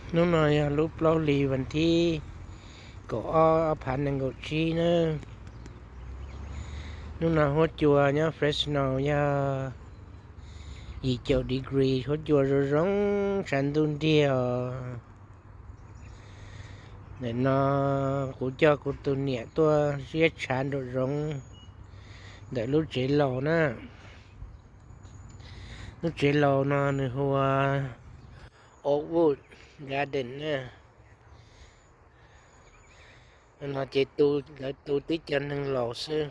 Hnub no yog lub plaub hlis vas thib kaum ob, ob phav nees nkaum tsib na. Hnub no huab cua nyob Fresno yog yim caum degree, huab cua zoo zoo, tshav ntuj nrig os. Ntawm no kuv coj kuv tus niam tuaj ziab tshav nraum zoov ntawm lub tsev laus na. Lub tsev laus no nws hu ua Oakwood Garden na. No ces lawv tu tib co neeg laus xwb.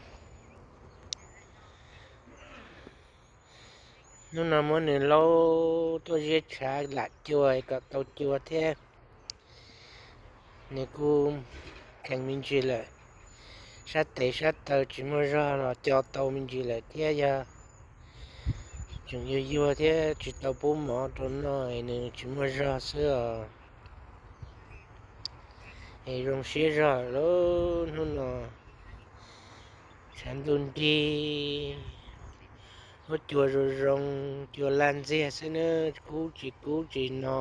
Hnub no muab nws laub tuaj ziab tshav lam cua kom tau cua thiab. Nws kuj kheev me ntsis lawm, sab tes sab taw tsis muaj zog los co tau me ntsis lawm thiab. Yog tseem yuag yuag thiab tsis tau pub mov rau noj es nws tsis muaj zog xwb os. Es zoo siab zog lawm hnub no, tshav ntuj nrig, huab cua zoo zoo, cua laj ntxiag xwb na, kub tsis kub tsis no.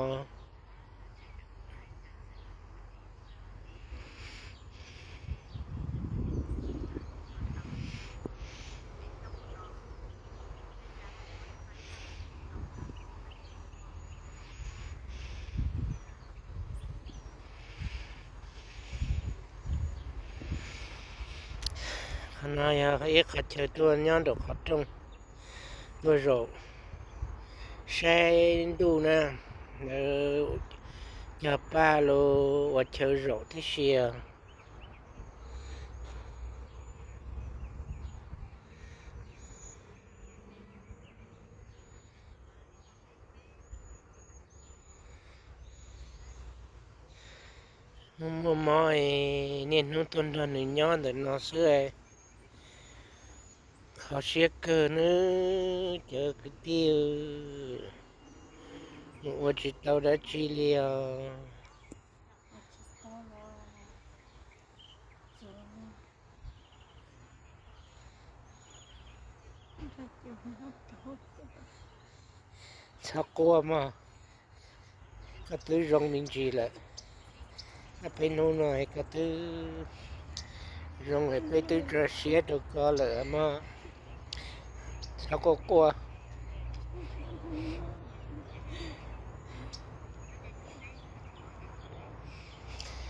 Qhov no yog ib qhov chaw tuaj nyob nraum qhov rooj, tuaj zaum saib ntuj na, lawv cog paj los ua chaw zaum tib si os. Hnub muaj mob, niaj hnub tuaj nrog nws nyob ntawm no xwb. Kho siab kawg nawb cov kwv tij, mus ua tsis tau dab tsi li os. Txhob quaj mog, koj twb zoo me ntsis lawm. Ob peb hnub no koj twb zoo lawm, peb twb tso siab rau koj lawm mog. Txhob quaj quaj.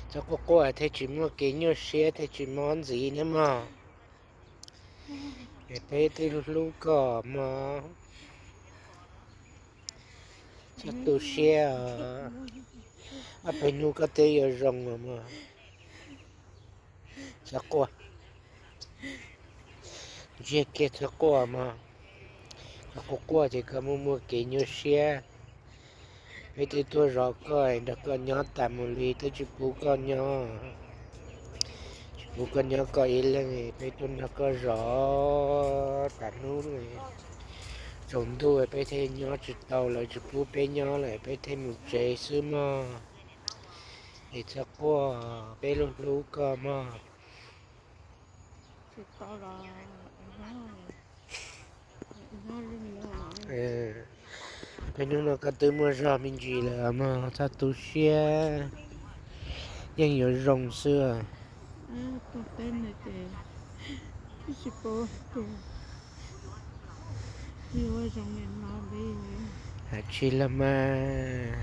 Txhob quaj quaj thiaj tsis muaj kev nyuaj siab thiaj tsis mob ntxiv nawb mog. Es peb twb hlub koj mog. Txhob tu siab, ob peb hnub koj twb yuav zoo los mog. Txhob quaj, ntsiag kiag txhob quaj mog. Koj quaj quaj ces koj muaj muaj kev nyuaj siab. Peb twb tuaj zov koj, nrog koj nyob tas mus li twb tsis pub koj nyob, tsis pub koj nyob koj ib leeg, peb tuaj nrog koj zov tas hnub. Tsaus ntuj peb thiaj nyob tsis tau, lawv tsis pub peb nyob lawm peb thiaj mus tsev xwb mog. Es txhob quaj, peb hlub hlub koj mog. Peb hnub no koj twb muaj zog me ntsis lawm mog, txhob tu siab, yeej yuav zoo xwb. Hais tsis los mas,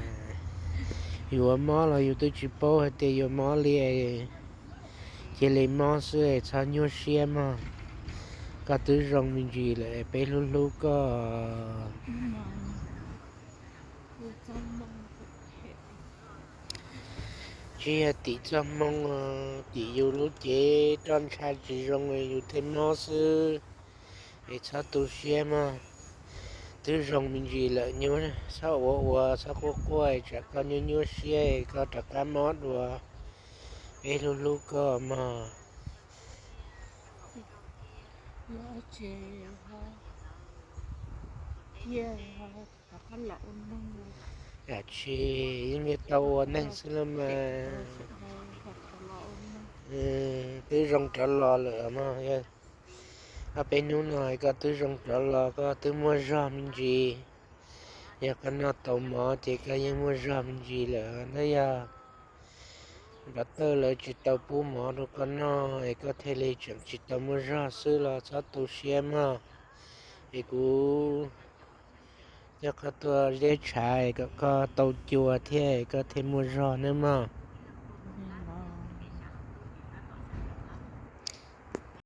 yus ua mob los yus twb tsis paub hais tias yuav mob li, cia li mob xwb, txhob nyuaj siab mog. Koj twb zoo me ntsis lawm, peb hlub hlub koj. Tsis yog tim txoj hmoo, tim yus lub cev roj ntsha tsis zoo yus thiaj mob xwb. Es txhob tu siab mog, twb zoo me ntsis lawm, txhob ua ua, txhob quaj quaj, tsam koj nyuaj nyuaj siab koj rov qab mob dua. Peb hlub hlub koj mog. Tsis yeej tau ua neeg xwb los mas. Twb zoo rov los lawm mog. Ob peb hnub no koj twb zoo rov los, koj twb muaj zog me ntsis, Yog koj noj tau mov ces koj yeej muaj zog me ntsis lawm na. Yog doctor lawv tsis tau pub mov rau koj noj es koj thiaj li tseem tsis tau muaj zog xwb los txhob tu siab mog. Es kuv coj koj tuaj zeb tshav kom koj tau cua thiab koj thiaj muaj zog nawb mog.